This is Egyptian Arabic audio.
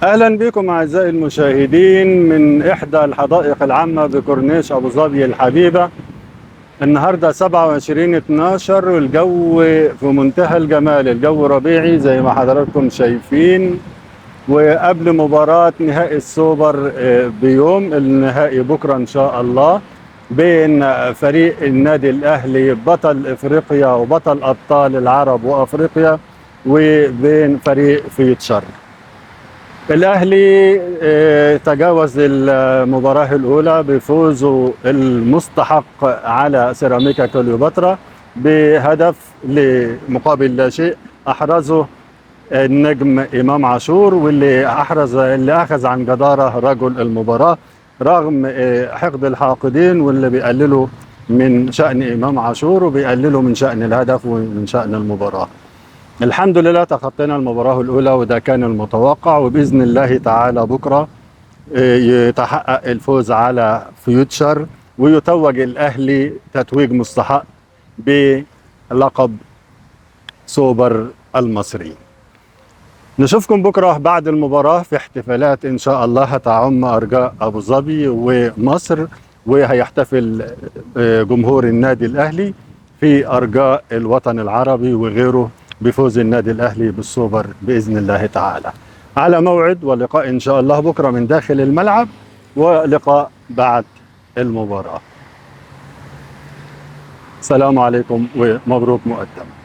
اهلا بكم اعزائي المشاهدين من احدى الحدائق العامة بكورنيش ابو ظبي الحبيبة. النهارده 27/12 والجو في منتهى الجمال، الجو ربيعي زي ما حضراتكم شايفين. وقبل مباراة نهائي السوبر بيوم، النهائي بكره ان شاء الله بين فريق النادي الاهلي بطل افريقيا وبطل ابطال العرب وافريقيا وبين فريق فيوتشر. الأهلي تجاوز المباراة الأولى بفوزه المستحق على سيراميكا كليوباترا بهدف لمقابل لا شيء أحرزه النجم إمام عاشور، واللي أخذ عن جدارة رجل المباراة رغم حقد الحاقدين واللي بيقللوا من شأن إمام عاشور وبيقللوا من شأن الهدف ومن شأن المباراة. الحمد لله تخطينا المباراة الأولى وده كان المتوقع، وبإذن الله تعالى بكرة يتحقق الفوز على فيوتشر ويتوج الأهلي تتويج مستحق بلقب سوبر المصري. نشوفكم بكرة بعد المباراة في احتفالات إن شاء الله هتعم أرجاء أبو ظبي ومصر، وهيحتفل جمهور النادي الأهلي في أرجاء الوطن العربي وغيره بفوز النادي الأهلي بالسوبر بإذن الله تعالى. على موعد ولقاء إن شاء الله بكرة من داخل الملعب ولقاء بعد المباراة. السلام عليكم ومبروك مقدما.